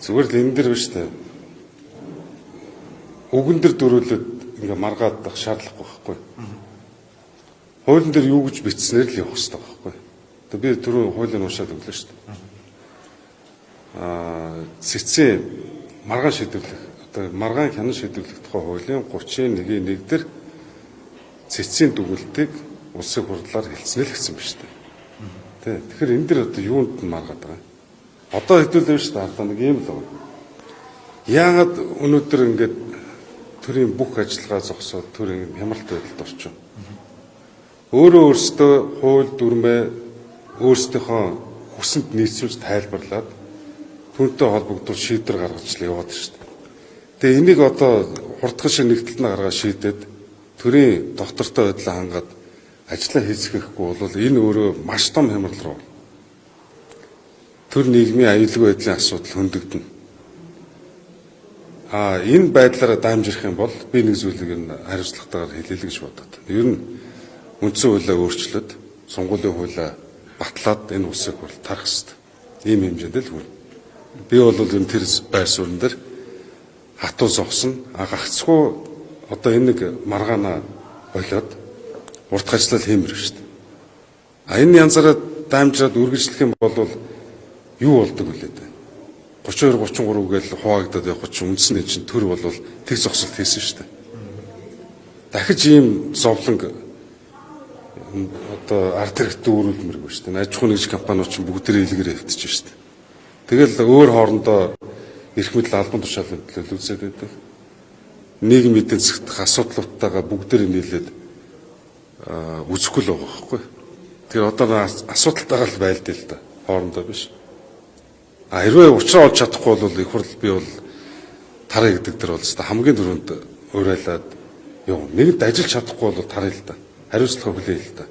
Зүгээр л энэ дэр биш үү? Үгэн дээр дөрүүлээд ингээ маргаад байх шаардлагагүй байхгүй. Хуулийн дээр юу гэж бичснээр л явах хэрэгтэй байхгүй. Тэгээ би түрүү хуулийг уншаад өглөө шүү дээ. Цэцэн маргаан шийдвэрлэх одоо маргаан хянан шийдвэрлэх тухай хуулийн 31-ийн 1 дээр цэцэн дүгэлтийг улсын хурлаар хэлсэн л гэсэн ба шүү дээ. Тэ. Тэгэхээр энэ дэр одоо юунд нь маргаад байгаа юм? Одоо хэдүүлээ шүү дээ. Одоо нэг юм л байна. Яагаад өнөөдөр ингээд төрийн бүх ажиллагаа зогсоод төрийн хямралт байдалд орчих. Өөрөө өөрсдөө хууль дүрмээ өөрсдийнхөө хүсэнд нийцүүлж тайлбарлаад түүнтэй холбогдвол шийдвэр гаргаж л яваад шүү дээ. Тэгээ энийг одоо хурдхан шиг нэгдэлт нь гаргаад шийдээд төрийн доктортой байдлаа хангаад ажиллаа хийцгээхгүй бол энэ өөрөө маш том хямрал руу төр нийгмийн аюулгүй байдлын асуудал хөндөгдөнө. Энэ байдлаараа даамжирх юм бол би нэг зүйлийг нь хариуцлагатайгаар хэлье л гэж бодод. Ер нь үндсэн хуулиа өөрчлөөд, сонгуулийн хуулиа батлаад энэ улсыг бол тарах хэрэгтэй. Ийм хэмжээнд л хүрнэ. Би бол энэ тэр байр суурин дээр хатуу зогсно. Гагцхүү одоо энэ нэг маргаанаа болоод урт ажиллал хиймэр шүү дээ. Энэ янзаараа даамжраад үргэлжлэх юм бол юу болдог вүлээ дээ? 32 33 гээл хуваагдаад явах чинь үндсэн чинь төр бол тэг зогсолт хийсэн шүү дээ. Дахиж ийм зовлон одоо ард хэрэгтээ үүрүүлмэргүй шүү дээ. Аж ахуйн нэгж компаниуд чинь бүгдээрээ илгэрээ хэвтэж шүү дээ. Тэгэл өөр хоорондоо эрх мэдэл албан тушаалын төлөөлүүлсэд байдаг. Нийгэм эдийн засгт асуудлуудтайгаа бүгдээрээ нийлээд үзэхгүй л байгаа байхгүй. Тэгэхээр одоо асуудалтайгаа л байлдаа л да. Хоорондоо биш. Хэрвээ учраа олж чадахгүй бол их хурл би бол тараа гэдэг дээр бол өстой хамгийн түрүүнд уриалаад яв. Нэгэнт ажиллаж чадахгүй бол тараа л да. Хариуцлага хүлээн л да.